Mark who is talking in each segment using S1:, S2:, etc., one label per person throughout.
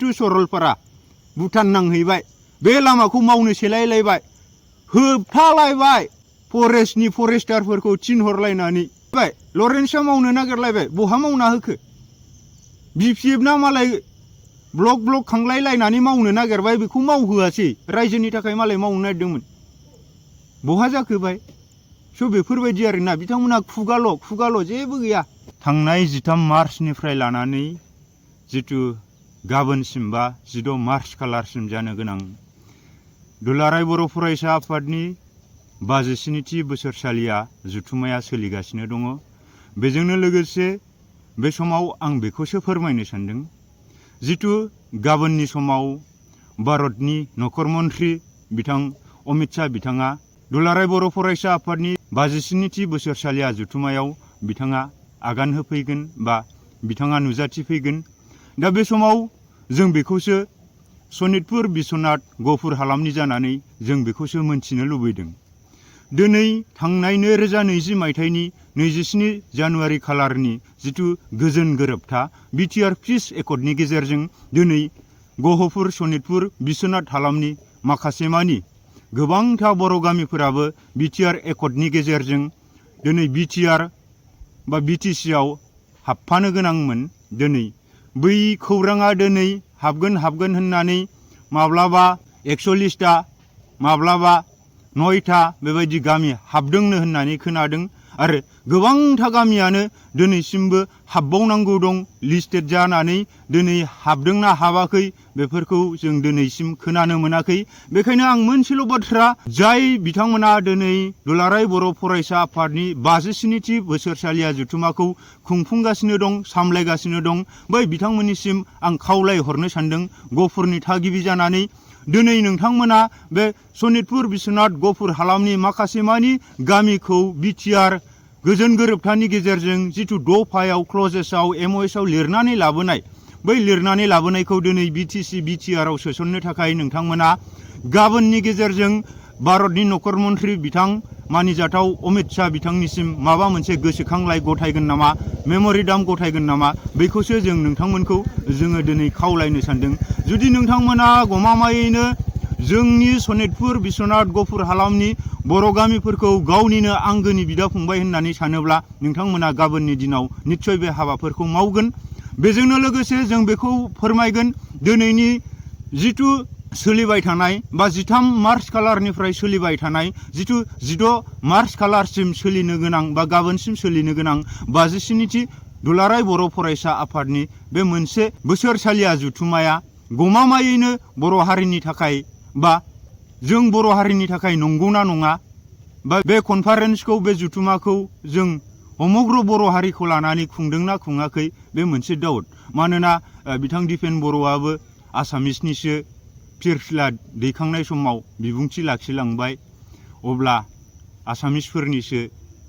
S1: Two Saralpara Bhutan नांहैबाय बे लामाखौ मावनो सेलायलायबाय होबथालायबाय फरेस्टनि फरेस्टारफोरखौ थिनहरलायनानै लरेन्सआ मावनो नागिरलायबाय बहा मावना होखो BPF ना मालाय ब्लक खांलायलायनानै मावनो नागिरबाय बेखौ मावहोआसै रायजोनि थाखाय मालाय मावनो नागिरदोंमोन बहा जाखो बाय स' बेफोरबायदि आरोना बिथांमोना खुगाल' जेबो गैया थांनाय 13 मार्चनिफ्राय लानानै जितु गाबोनसिम बा 16 मार्च खालारसिम जानो गोनां दुलाराय बर' फरायसा आफादनि 57थि बोसोरसालिया जुथुमाया सोलिगासिनो दङ बेजोंनो लोगोसे बे समाव आं बेखौसो फोरमायनो सानदों जितु गाबोननि समाव भारतनि नखर मन्त्रि बिथां अमित शाह बिथाङा दुलाराय बर' फरायसा आफादनि 57थि बोसोरसालिया जुथुमायाव बिथाङा आगान होफैगोन बा बिथाङा नुजाथिफैगोन दा बे समाव जों बेखौसो सनितपुर बिश्वनाथ गहपुर हालामनि जानानै जों बेखौसो मोनथिनो लुबैदों दिनै थांनाय 2020 मायथाइनि 27 जानुवारि खालारनि जितु गोजोन गोरोबथा बिटिआर पिस एकर्डनि गेजेरजों दिनै गहपुर सनितपुर बिश्वनाथ हालामनि माखासे मानि गोबांथा बर' गामिफोराबो बिटिआर एकर्डनि गेजेरजों दिनै बिटिआर बा बिटिसिआव हाबफानो गोनांमोन दिनै बै खौराङा दिनै हाबगोन होननानै माब्लाबा 41टा माब्लाबा 9टा बेबायदि गामि हाबदोंनो होननानै खोनादों आरो गोबांथा गामियानो दिनैसिमबो हाबबावनांगौ दं लिस्टेड जानानै दिनै हाबदोंना हाबाखै बेफोरखौ जों दिनैसिम खोनानो मोनाखै बेखायनो आं मोनसेल' बाथ्रा जाय बिथांमोना दिनै दुलाराय बर' फरायसा आफादनि 57थि बोसोरसालिया जुथुमाखौ खुंफुंगासिनो दं सामलायगासिनो दं बै बिथांमोननिसिम आं खावलायहरनो सानदों गहपुरनि थागिबि जानानै दिनै नोंथांमोना बे सनितपुर बिश्वनाथ गहपुर हालामनि माखासे मानि गामिखौ बिटिआर गोजोन गोरोबथानि गेजेरजों जितु दफायाव क्लजेसआव MOSआव लिरनानै लाबोनाय बै लिरनानै लाबोनायखौ दिनै बिटिसि बिटिआरआव सोसननो थाखाय नोंथांमोना गाबोननि गेजेरजों भारतनि नखर मन्त्रि बिथां मानिजाथाव अमित शाह बिथांनिसिम माबा मोनसे गोसोखांलाय गथायगोन नामा मेम'रेन्डाम गथायगोन नामा बेखौसो जों नोंथांमोनखौ जोङो दिनै खावलायनो सानदों जुदि नोंथांमोना गमामायैनो जोंनि सनितपुर बिश्वनाथ गहपुर हालामनि बर' गामिफोरखौ गावनिनो आंगोनि बिदा फंबाय होननानै सानोब्ला नोंथांमोना गाबोननि दिनाव निस्सय बे हाबाफोरखौ मावगोन बेजोंनो लोगोसे जों बेखौ फोरमायगोन दिनैनि जितु सोलिबाय थानाय बा 13 मार्च खालारनिफ्राय सोलिबाय थानाय जितु 16 मार्च खालारसिम सोलिनो गोनां बा गाबोनसिम सोलिनो गोनां 57थि दुलाराय बर' फरायसा आफादनि बे मोनसे बोसोरसालिया जुथुमाया गमामायैनो बर' हारिनि थाखाय बा जों बर' हारिनि थाखाय नंगौना नङा बा बे कनफारेन्सखौ बे जुथुमाखौ जों समग्र बर' हारिखौ लानानै खुंदोंना खुङाखै बे मोनसे डाउट मानोना बिथां दिपेन बर'आबो आसामिसनिसो फिरफिला दैखांनाय समाव बिबुंथि लाखिलांबाय अब्ला आसामिसफोरनिसो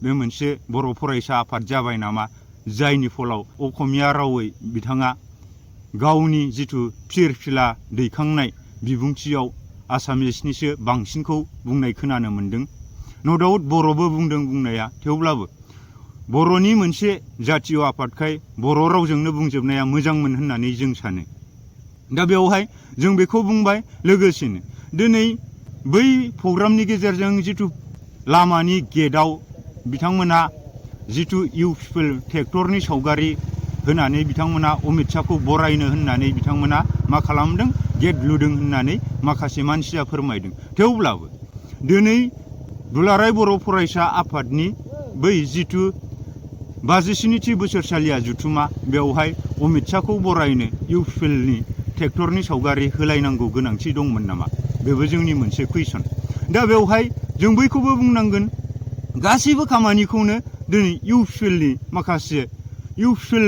S1: बे मोनसे बर' फरायसा आफाद जाबाय नामा जायनि फलाव असमिया रावै बिथाङा गावनि जितु फिरफिला दैखांनाय बिबुंथियाव आसामिसनिसो बांसिनखौ बुंनाय खोनानो मोन्दों न' डाउट बर'बो बुंदों बुंनाया थेवब्लाबो बर'नि मोनसे जातीय आफादखाय बर' रावजोंनो बुंजोबनाया मोजांमोन होननानै जों सानो दा बेवहाय जों बेखौ बुंबाय लोगोसेनो दिनै बै प्रग्रामनि गेजेरजों जितु लामानि गेटआव बिथांमोना जितु इउ पिपल ट्रेक्टरनि सावगारि होनानै बिथांमोना अमित शाहखौ बरायनो होननानै बिथांमोना मा खालामदों गेट लुदों होननानै माखासे मानसिया फोरमायदों थेवब्लाबो दिनै दुलाराय बर' फरायसा आफादनि बै जितु 57थि बोसोरसालिया जुथुमा बेवहाय अमित शाहखौ बरायनो इउ पिपलनि ट्रेक्टरनि सावगारि होलायनांगौ गोनांथि दंमोन नामा बेबो जोंनि मोनसे कुइसन दा बेवहाय जों बैखौबो बुंनांगोन गासैबो खामानिखौनो दिनै इउ पिपलनि माखासे इउ पिपल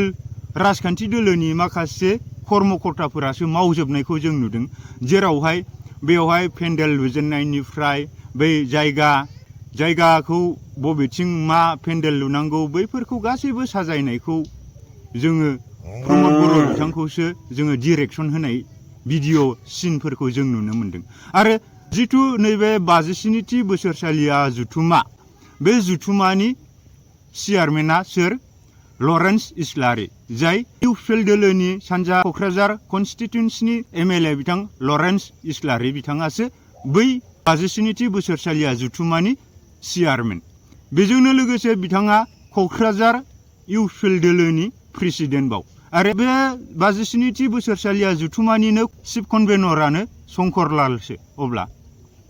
S1: राजखान्थि दोलोनि माखासे कर्मकर्ताफोरासो मावजोबनायखौ जों नुदों जेरावहाय बेवहाय पेन्डेल लुजेननायनिफ्राय बै जायगाखौ बबेथिं मा पेन्डेल लुनांगौ बैफोरखौ गासैबो साजायनायखौ जोङो प्रमद बर' बिथांखौसो जोङो डिरेक्सन होनाय भिडिअ सिनफोरखौ जों नुनो मोन्दों आरो जितु नैबे 57थि बोसोरसालिया जुथुमा बे जुथुमानि चेयारमेना सोर लरेन्स इस्लारि जाय इउपिएल दोलोनि सानजा क'क्राझार कनस्टिटिउन्सिनि एमएलए बिथां लरेन्स इस्लारि बिथाङासो बै 57थि बोसोरसालिया जथुमानि चेयारमेन। बेजोंनो लोगोसे बिथाङा क'क्राझार इउपिएल दोलोनि प्रेसिडेन्ट बाव आरो बे 57थि बोसोरसालिया जथुमानिनो चिफ कनभेनरानो शंकरलालसो। अब्ला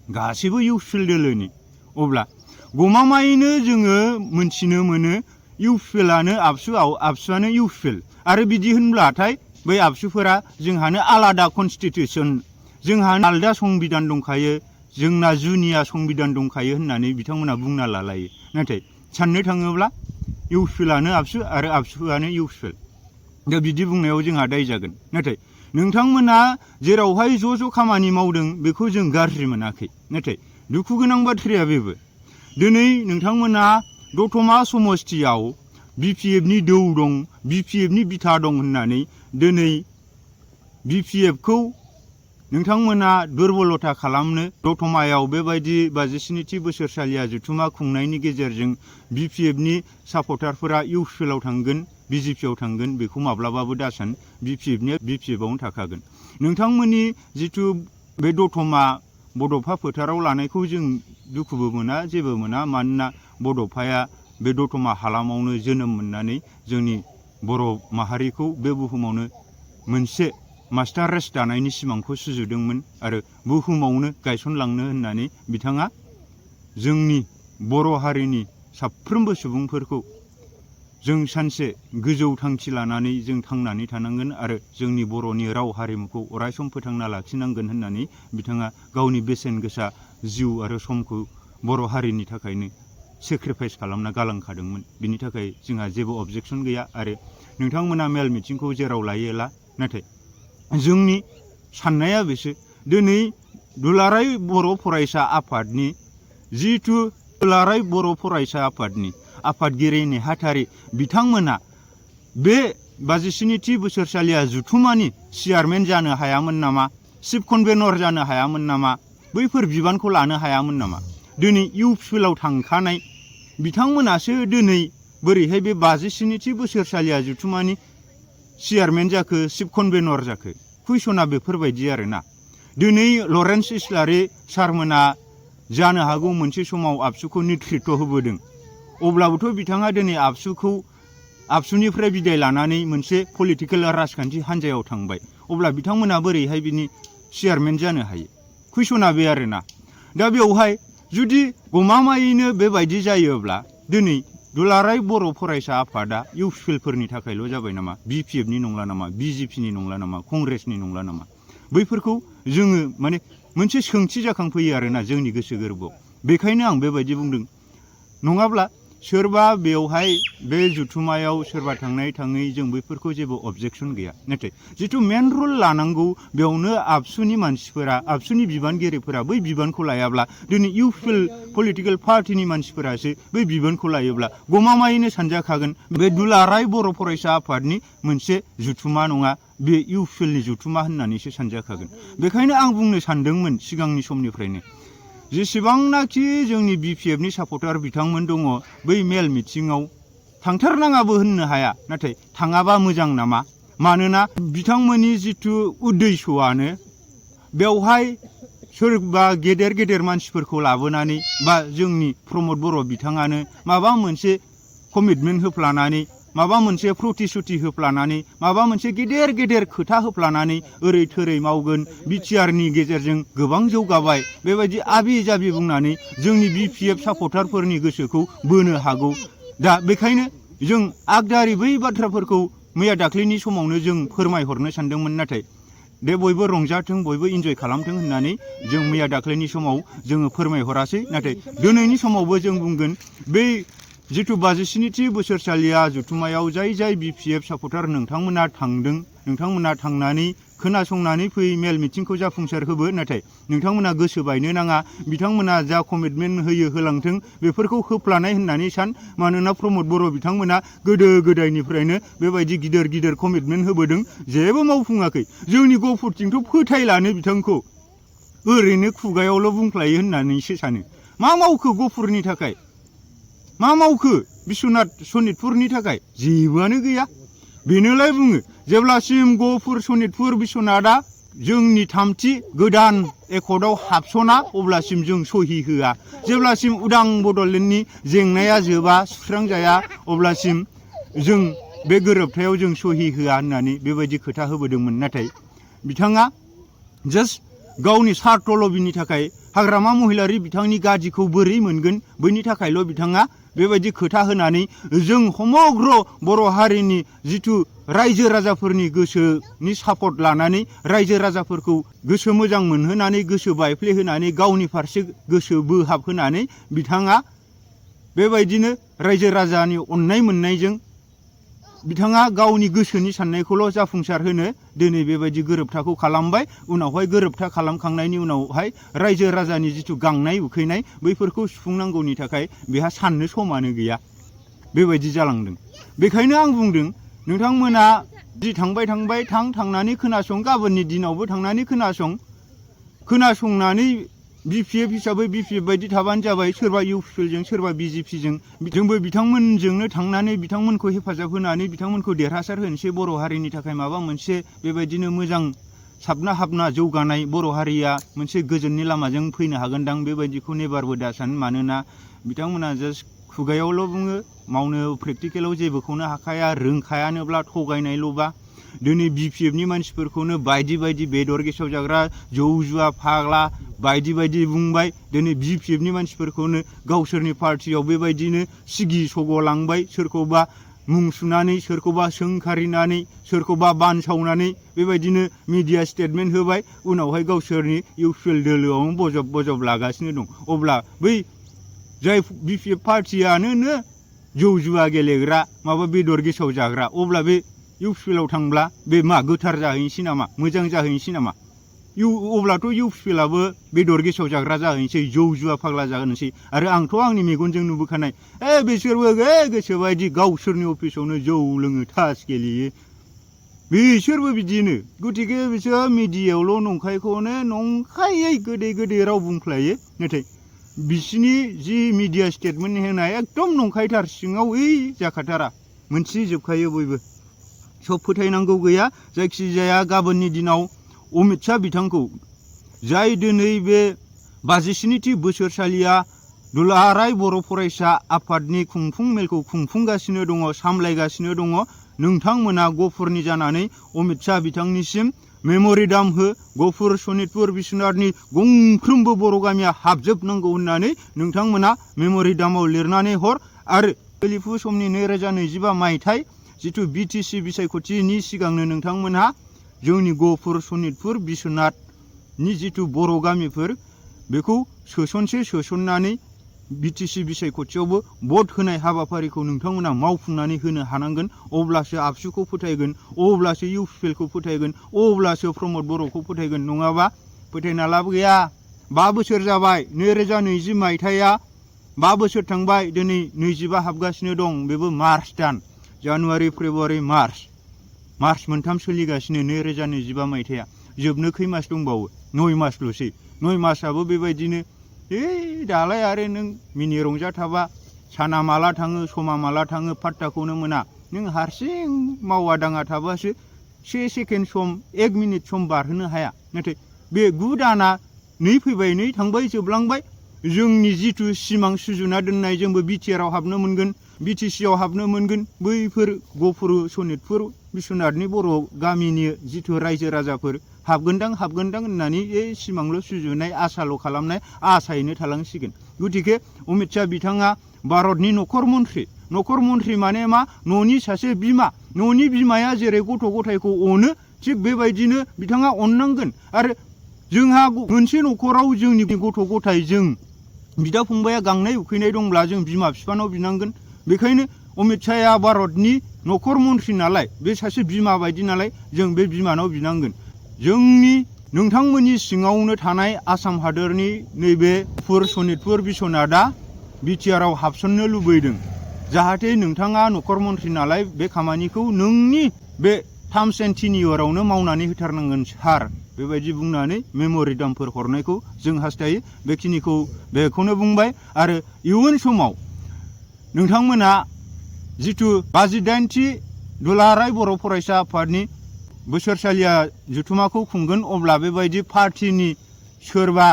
S1: गासैबो इउपिएल दोलोनि अब्ला गमामायैनो जोङो मोनथिनो मोनो इउपिएलआनो आबसुआनो इउपिएल आरो बिदि होनब्लाथाय बै आबसुफोरा जोंहानो आलादा कनस्टिटिउसन जोंहा आलादा संबिधान दंखायो जोंना जुनिया संबिधान दंखायो होननानै बिथांमोना बुंना लालायो। नाथाय साननो थाङोब्ला इउपिएलआनो आबसु आरो आबसुआनो इउपिएल। दा बिदि बुंनायाव जोंहा दाय जागोन। नाथाय नोंथांमोना जेरावहाय ज' खामानि मावदों बेखौ जों गाज्रि मोनाखै। नाथाय दुखु गोनां बाथ्राया बेबो दिनै नोंथांमोना दतमा समस्तियाव बिपिएफनि दौ दं बिपिएफनि बिथा दं होननानै दिनै बिपिएफखौ नोंथांमोना दुरबलथा खालामनो दतमायाव बेबायदि 57थि बोसोरसालिया जथुमा खुंनायनि गेजेरजों बिपिएफनि सापर्टारफोरा इउपिएलआव थांगोन बिजेपिआव थांगोन बेखौ माब्लाबाबो दासान। बिपिएफनिया बिपिएफआवनो थाखागोन। नोंथांमोननि जिथु बे दतमा बड'फा फोथाराव लानायखौ जों दुखुबो मोना जेबो मोना। मानोना बड'फाया बे दतमा हालामावनो जोनोम मोननानै जोंनि बर' माहारिखौ बे बुहुमावनो मोनसे मास्टार रेस दानायनि सिमांखौ सुजुदोंमोन आरो बुहुमावनो गायसनलांनो होननानै बिथाङा जोंनि बर' हारिनि साफ्रोमबो सुबुंफोरखौ जों सानसे गोजौ थांखि लानानै जों थांनानै थानांगोन आरो जोंनि बर'नि राव हारिमुखौ अरायसम फोथांना लाखिनांगोन होननानै बिथाङा गावनि बेसेन गोसा जिउ आरो समखौ बर' हारिनि थाखायनो सेक्रिफाइस खालामना गालांखादोंमोन। बिनि थाखाय जोंहा जेबो अबजेक्सन गैया आरो नोंथांमोना मेल मिटिंखौ जेराव लायोला। नाथाय जोंनि साननाया बेसो दिनै दुलाराय बर' फरायसा आफादनि जिथु दुलाराय बर' फरायसा आफादनि आफादगिरि नेहाथारि बिथांमोना बे 57थि बोसोरसालिया जथुमानि चेयारमेन जानो हायामोन नामा चिफ कनभेनर जानो हायामोन नामा बैफोर बिबानखौ लानो हायामोन नामा? दिनै इउपिएलआव थांखानाय बिथांमोनासो दिनै बोरैहाय बे 57थि बोसोरसालिया जथुमानि चेयारमेन जाखो चिफ कनभेनर जाखो? कुइसना बेफोरबायदि आरोना। दिनै लरेन्स इस्लारि सारमोना जानो हागौ मोनसे समाव आबसुखौ नेतृत्व होबोदों। अब्लाबोथ' बिथाङा दिनै आबसुनिफ्राय बिदाय लानानै मोनसे पलिटिकेल राजखान्थि हान्जायाव थांबाय। अब्ला बिथांमोना बोरैहाय बिनि चेयारमेन जानो हायो? कुइसना बे आरोना। दा बेवहाय जुदि गमामायैनो बेबायदि जायोब्ला दिनै दुलाराय बर' फरायसा आफादा इउपिएलफोरनि थाखायल' जाबाय नामा? बिपिएफनि नंला नामा? बिजेपिनि नंला नामा? कंग्रेसनि नंला नामा? बैफोरखौ जोङो माने मोनसे सोंथि जाखांफैयो आरोना जोंनि गोसो गोरबोआव। बेखायनो आं बेबायदि बुंदों। नङाब्ला सोरबा बेवहाय बे जथुमायाव सोरबा थांनाय थाङै जों बैफोरखौ जेबो अबजेक्सन गैया। नाथाय जिथु मेन रल लानांगौ बेयावनो आबसुनि मानसिफोरा आबसुनि बिबानगिरिफोरा बै बिबानखौ लायाब्ला दिनै इउपिएल पलिटिकेल पार्टिनि मानसिफोरासो बै बिबानखौ लायोब्ला गमामायैनो सानजाखागोन बे दुलाराय बर' फरायसा आफादनि मोनसे जथुमा नङा बे इउपिएलनि जथुमा होननानैसो सानजाखागोन। बेखायनो आं बुंनो सानदोंमोन सिगांनि समनिफ्रायनो जेसेबांनाखि जोंनि बिपिएफनि सापर्टार बिथांमोन दङ बै मेल मिटिङाव थांथारनाङाबो होननो हाया। नाथाय थाङाबा मोजां नामा? मानोना बिथांमोननि जिथु उद्देश्यआनो बेवहाय सोरबा गेदेर मानसिफोरखौ लाबोनानै बा जोंनि प्रमद बर' बिथाङानो माबा मोनसे कमिटमेन्ट होफ्लानानै माबा मोनसे प्रतिश्रुति होफ्लानानै माबा मोनसे गेदेर खोथा होफ्लानानै ओरै थोरै मावगोन बिटिआरनि गेजेरजों गोबां जौगाबाय बेबायदि आबि जाबि बुंनानै जोंनि बिपिएफ सापर्टारफोरनि गोसोखौ बोनो हागौ। दा बेखायनो जों आगदारि बै बाथ्राफोरखौ मैया दाख्लैनि समावनो जों फोरमायहरनो सानदोंमोन। नाथाय दे बयबो रंजाथों बयबो इन्जय खालामथों होननानै जों मैया दाख्लैनि समाव जोङो फोरमायहरासै। नाथाय दिनैनि समावबो जों बुंगोन बै जिथु 57थि बोसोरसालिया जथुमायाव जाय बिपिएफ सापर्टार नोंथांमोना थांदों नोंथांमोना थांनानै खोनासंनानै फै मेल मिटिंखौ जाफुंसार होबो। नाथाय नोंथांमोना गोसो बायनो नाङा। बिथांमोना जा कमिटमेन्ट होलांथों बेफोरखौ होफ्लानाय होननानै सान। मानोना प्रमद बर' बिथांमोना गोदो गोदायनिफ्रायनो बेबायदि गिदिर कमिटमेन्ट होबोदों जेबो मावफुङाखै। जोंनि गफुरथिंथ' फोथायलानो बिथांखौ ओरैनो खुगायावल' बुंफ्लायो होननानैसो सानो। मा मावखो गफुरनि थाखाय? मा मावखो? बिश्वनाथ सनितपुरनि थाखाय जेबोआनो गैया बेनोलाय बुङो जेब्लासिम गहपुर सनितपुर बिश्वनाथआ जोंनि थामथि गोदान एकर्डआव हाबसना अब्लासिम जों सहि होआ जेब्लासिम उदां बड'लेण्डनि जेंनाया जोबा सुस्रांजाया अब्लासिम जों बे गोरोबथायाव जों सहि होआ होननानै बेबायदि खोथा होबोदोंमोन नाथाय बिथाङा जास्ट गावनि स्वार्थ लबिनि थाखाय हाग्रामा महिलारि बिथांनि गादिखौ बोरै मोनगोन बैनि थाखायल' बिथाङा बेबायदि खोथा होनानै जों समग्र बर' हारिनि जिथु रायजो राजाफोरनि गोसोनि सापर्ट लानानै रायजो राजाफोरखौ गोसो मोजां मोनहोनानै गोसो बायफ्लेहोनानै गावनि फारसे गोसो बोहाबहोनानै बिथाङा बेबायदिनो रायजो राजानि अननाय मोननायजों बिथाङा गावनि गोसोनि साननायखौल' जाफुंसार होनो दिनै बेबायदि गोरोबथाखौ खालामबाय उनावहाय गोरोबथा खालामखांनायनि उनावहाय रायजो राजानि जिथु गांनाय उखैनाय बैफोरखौ सुफुंनांगौनि थाखाय बेहा साननो समानो गैया बेबायदि जालांदों बेखायनो आं बुंदों नोंथांमोना जि थांबाय थांनानै खोनासं गाबोननि दिनावबो थांनानै खोनासंनानै BPF हिसाबै BPF बायदि थाबानो जाबाय सोरबा इउपिएलजों सोरबा BJPजों जोंबो बिथांमोनजोंनो थांनानै बिथांमोनखौ हेफाजाब होनानै बिथांमोनखौ देरहासार होनोसै बर' हारिनि थाखाय माबा मोनसे बेबायदिनो मोजां साबना हाबना जौगानाय बर' हारिया मोनसे गोजोननि लामाजों फैनो हागोनदां बेबायदिखौ नेभारबो दासान मानोना बिथांमोना जास्ट खुगायावल' बुङो मावनो प्रेक्टिकेलाव जेबोखौनो हाखाया रोंखायानोब्ला थगायनायल'बा दिनै BPFनि मानसिफोरखौनो बायदि बेदर गेसाव जाग्रा जौ जुवा फाग्ला बायदि बुंबाय दिनै BPFनि मानसिफोरखौनो गावसोरनि पार्टियाव बेबायदिनो सिगि सग' लांबाय सोरखौबा मुं सुनानै सोरखौबा सोंखारिनानै सोरखौबा बानसावनानै बेबायदिनो मिडिया स्टेटमेन्ट होबाय उनावहाय गावसोरनि इउपिएल दोलोआवनो बजब लागासिनो दं अब्ला बै जाय BPF पार्टियानो जौ जुवा गेलेग्रा माबा बेदर गेसाव जाग्रा अब्ला बे इउपिएलआव थांब्ला बे मा गोथार जाहैनोसै नामा मोजां जाहैनोसै नामा अब्लाथ' इउपिएलआबो बेदर गेसाव जाग्रा जाहैनोसै जौ जुवा फाग्ला जाहैनोसै आरो आंथ' आंनि मेगनजों नुबोखानाय बिसोरबो गोसोबायदि गावसोरनि अफिसावनो जौ लोङो तास गेलेयो बिसोरबो बिदिनो गतिके बिसोर मिडियायावल' नंखायखौनो नंखायै गोदै राव बुंफ्लायो नाथाय बिसिनि जि मिडिया स्टेटमेन्ट होनाय एकदम नंखायथार सिङाव जाखाथारा मोनथिजोबखायो बयबो सब फोथायनांगौ गैया जायखिजाया गाबोननि दिनाव अमित शाह बिथांखौ जाय दिनै बे 57थि बोसोरसालिया दुलाराय बर' फरायसा आफादनि खुंफुं मेलखौ खुंफुंगासिनो दङ सामलायगासिनो दङ नोंथांमोना गहपुरनि जानानै अमित शाह बिथांनिसिम मेम'रेन्डाम हो गहपुर सनितपुर बिश्वनाथनि गंफ्रोमबो बर' गामिया हाबजोबनांगौ होननानै नोंथांमोना मेम'रेन्डामाव लिरनानै हर आरो सोलिफु समनि 2025 मायथाइ जिथु BTC बिसायख'थिनि सिगांनो नोंथांमोनहा जोंनि गहपुर सनितपुर बिश्वनाथनि जिथु बर' गामिफोर बेखौ सोसननानै BTC बिसायख'थियावबो भट होनाय हाबाफारिखौ नोंथांमोना मावफुंनानै होनो हानांगोन अब्लासो आबसुखौ फोथायगोन अब्लासो इउपिएलखौ फोथायगोन अब्लासो प्रमद बर'खौ फोथायगोन नङाबा फोथायना लाब गैया 5 बोसोर जाबाय 2020 मायथाइया 5 बोसोर थांबाय दिनै 25 हाबगासिनो दं बेबो मार्च दान जानुवारि फेब्रुवारि मार्च मोनथाम सोलिगासिनो 2025 मायथाइया जोबनो खै मास दंबावो 9 मासल'सै 9 मासाबो बेबायदिनो दालाय आरो नों मिनि रंजाथाबा साना माला थाङो समा माला थाङो पात्ताखौनो मोना नों हारसिं मावा दाङा थाबासो 1 सेकेन्ड सम 1 मिनिट सम बारहोनो हाया नाथाय बे 9 दाना नै फैबाय नै थांबाय जोबलांबाय जोंनि जिथु सिमां सुजुना दोननाय जोंबो बिटिआरआव हाबनो मोनगोन BTCआव हाबनो मोनगोन बैफोर गहपुर सनितपुर बिश्वनाथनि बर' गामिनि जिथु रायजो राजाफोर हाबगोनदां होननानै सिमांल' सुजुनाय आसाल' खालामनाय आसायैनो थालांसिगोन गतिके अमित शाह बिथाङा भारतनि नखर मन्थ्रि माने मा न'नि सासे बिमा न'नि बिमाया जेरै गथ' गथायखौ अनो थिग बेबायदिनो बिथाङा अननांगोन आरो जोंहा मोनसे न'खराव जोंनि गथ' गथाय जों बिदा फंबाया गांनाय उखैनाय दंब्ला जों बिमा बिफानाव बिनांगोन बेखायनो अमित शाहया भारतनि नखर मन्थ्रि नालाय बे सासे बिमा बायदि नालाय जों बे बिमानाव बिनांगोन जोंनि नोंथांमोननि सिङावनो थानाय आसाम हादोरनि नैबे गहपुर सनितपुर बिश्वनाथआ बिटिआरआव हाबसननो लुबैदों जाहाथे नोंथाङा नखर मन्थ्रि नालाय बे खामानिखौ नोंनि बे टार्म्स एन्ड टेन्युरावनो मावनानै होथारनांगोन सार बेबायदि बुंनानै मेम'रेन्डामफोर हरनायखौ जों हास्थायो बेखौनो बुंबाय आरो इयुन समाव नोंथांमोना जिथु 58थि दुलाराय बर' फरायसा आफादनि बोसोरसालिया जथुमाखौ खुंगोन अब्ला बेबायदि पार्टिनि सोरबा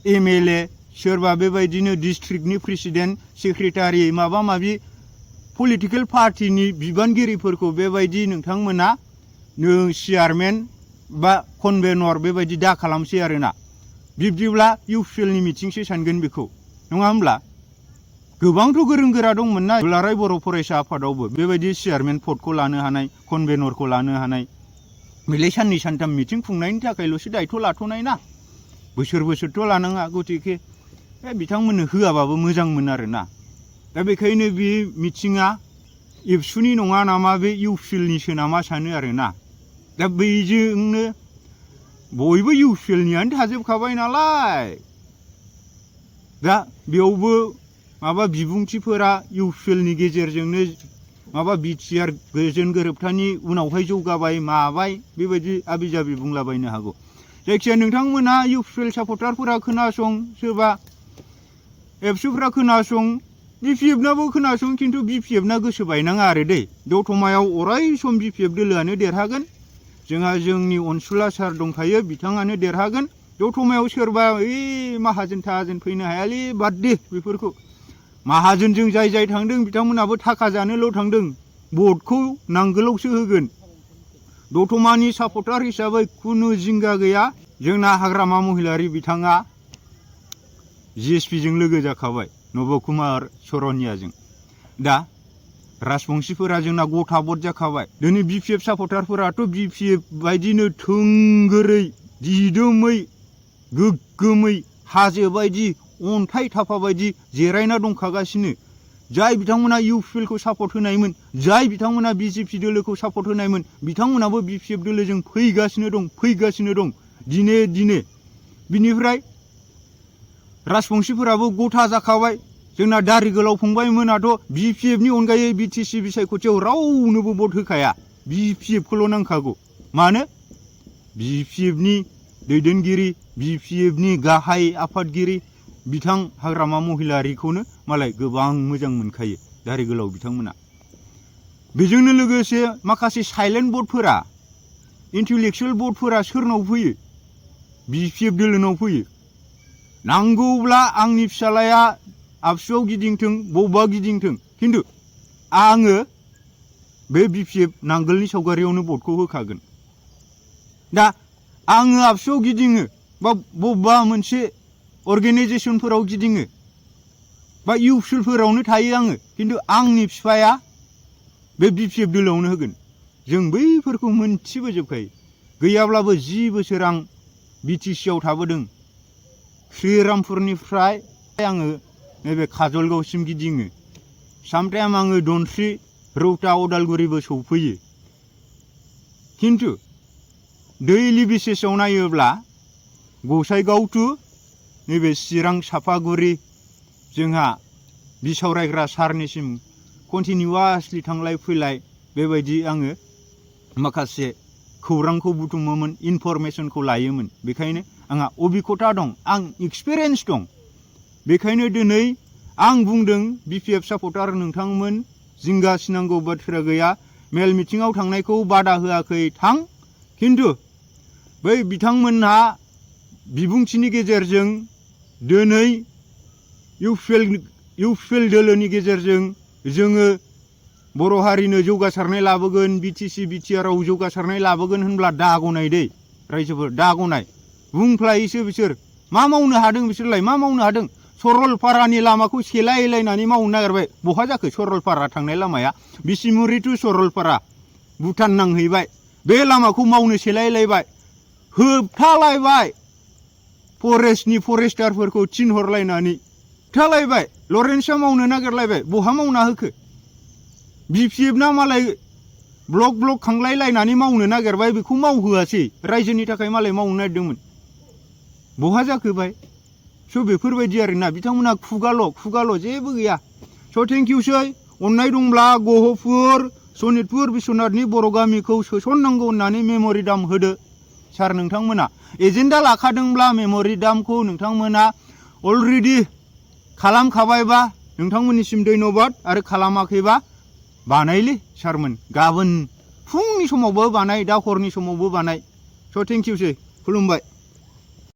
S1: MLA सोरबा बेबायदिनो डिस्ट्रिक्टनि प्रेसिडेन्ट सेक्रेटारि माबा माबि पलिटिकेल पार्टिनि बिबानगिरिफोरखौ बेबायदि नोंथांमोना चेयारमेन बा कनभेनर बेबायदि दा खालामसै आरोना। बिब्दिब्ला UPLनि मिटिंसो सानगोन बेखौ, नङा होमब्ला? गोबांथ' गोरों गोरा दंमोन ना दुलाराय बर' फरायसा आफादावबो बेबायदि चेयारमेन पदखौ लानो हानाय, कनभेनरखौ लानो हानाय। बेलाय साननै सानथाम मिटिं खुंनायनि थाखायल'सो दायथ' लाथ'नाय ना, बोसोर बोसोरथ' लानाङा। गतिके बिथांमोननो होआबाबो मोजांमोन आरोना। दा बेखायनो बे मिटिङा एबसुनि नङा नामा, बे UPLनिसो नामा सानो आरोना। दा बैजोंनो बयबो UPLनियानो थाजोबखाबाय नालाय, दा बेयावबो माबा बिबुंथिफोरा UPLनि गेजेरजोंनो माबा BTR गोजोन गोरोबथानि उनावहाय जौगाबाय माबाय बेबायदि आबि जाबि बुंलाबायनो हागौ। जायखिया नोंथांमोना UPL सापर्टारफोरा खोनासं, सोरबा एबसुफ्रा खोनासं, BPFनाबो खोनासं, खिन्थु BPFना गोसो बायनाङा आरो दै। दतमायाव अराय सम BPF दोलोआनो देरहागोन। जोंहा जोंनि अनसुला सार दंखायो, बिथाङानो देरहागोन। दतमायाव सोरबा माहाजोन थाहाजोन फैनो हायालै, बाद दे बेफोरखौ। माहाजोनजों जाय जाय थांदों बिथांमोनाबो थाखा जानोल' थांदों, भटखौ नांगोलावसो होगोन। दतमानि सापर्टार हिसाबै खुनु जिंगा गैया। जोंना हाग्रामा महिलारि बिथाङा GSPजों लोगो जाखाबाय, नब कुमार सरनियाजों। दा राजबंशीफोरा जोंना गथा भट जाखाबाय। दिनै BPF सापर्टारफोराथ' BPF बायदिनो थोंगोरै दिदोमै गोग्गोमै हाजो बायदि अन्थाइ थाफा बायदि जिरायना दंखागासिनो। जाय बिथांमोना UPLखौ सापर्ट होनायमोन, जाय बिथांमोना BJP दोलोखौ सापर्ट होनायमोन, बिथांमोनाबो BPF दोलोजों फैगासिनो दं दिने दिने। बिनिफ्राय राजबंशीफोराबो गथा जाखाबाय। जोंना दारि गोलाव फंबायमोनाथ' BPFनि अनगायै BTC बिसायख'थियाव रावनोबो भट होखाया, BPFखौल' नांखागौ। मानो? BPFनि दैदेनगिरि, BPFनि गाहाय आफादगिरि बिथां हाग्रामा महिलारिखौनो मालाय गोबां मोजां मोनखायो दारि गोलाव बिथांमोना। बेजोंनो लोगोसे माखासे साइलेन्ट भटफोरा, इन्टेलेक्सुयेल भटफोरा सोरनाव फैयो? BPF दोलोनाव फैयो। नांगौब्ला आंनि फिसालाया आबसुआव गिदिंथों, बबेबा गिदिंथों, खिन्थु आङो बे BPF नांगोलनि सावगारियावनो भटखौ होखागोन। दा आङो आबसुआव गिदिङो बा बबेबा मोनसे अर्गेनाइजेसनफोराव गिदिङो बा UPLफोरावनो थायो आङो, खिन्थु आंनि बिफाया बे BPF दोलोआवनो होगोन। जों बैफोरखौ मोनथिबोजोबखायो। गैयाब्लाबो 10 बोसोर आं BTCआव थाबोदों। श्रीरामपुरनिफ्राय आङो नैबे काजलगावसिम गिदिङो। सामटाइम आङो धनस्रि, रौता, उदालगुरिबो सौफैयो। खिन्थु दैलि बेसिसाव नायोब्ला गसाइगाव टु नैबे चिरां सापागुरि जोंहा बिसावरायग्रा सारनिसिम कन्टिनिउवासलि थांलाय फैलाय बेबायदि आङो माखासे खौरांखौ बुथुमोमोन, इनफरमेसनखौ लायोमोन। बेखायनो आंहा अबिगथा दं, आं एक्सपिरियेन्स दं। बेखायनो दिनै आं बुंदों BPF सापर्टार नोंथांमोन, जिंगासिनांगौ बाथ्रा गैया। मेल मिटिङाव थांनायखौ बादा होआखै, थां। खिन्थु बै बिथांमोनहा बिबुंथिनि गेजेरजों दिनै UPL दोलोनि गेजेरजों जोङो बर' हारिनो जौगासारनाय लाबोगोन, BTC BTRआव जौगासारनाय लाबोगोन होनब्ला दागनाय दै रायजोफोर, दागनाय। बुंफ्लायोसो बिसोर। मा मावनो हादों बिसोरलाय, मा मावनो हादों? सरलपारानि लामाखौ सेलायलायनानै मावनो नागिरबाय। बहा जाखो सरलपारा थांनाय लामाया? बिसिमुरि टु सरलपारा, भुटान नांहैबाय। बे लामाखौ मावनो सेलायलायबाय, होबथालायबाय। फरेस्टनि फरेस्टारफोरखौ थिनहरलायनानै होबथालायबाय। लरेन्सआ मावनो नागिरलायबाय, बहा मावना होखो? BPFना मालाय ब्लक खांलायलायनानै मावनो नागिरबाय, बेखौ मावहोआसै। रायजोनि थाखाय मालाय मावनो नागिरदोंमोन, बहा जाखोबाय? स' बेफोरबायदि आरोना, बिथांमोना खुगाल' जेबो गैया। स' थेंकिउसै। अननाय दंब्ला गहपुर, सनितपुर, बिश्वनाथनि बर' गामिखौ सोसननांगौ होननानै मेम'रेन्डाम होदो सार नोंथांमोना। एजेन्डा लाखादोंब्ला मेम'रेन्डामखौ नोंथांमोना अलरेडि खालामखाबायबा नोंथांमोननिसिम धन्यबाद, आरो खालामाखैबा बानायलै सारमोन गाबोन फुंनि समावबो बानाय दा हरनि समावबो बानाय स' थेंक इउसै खुलुमबाय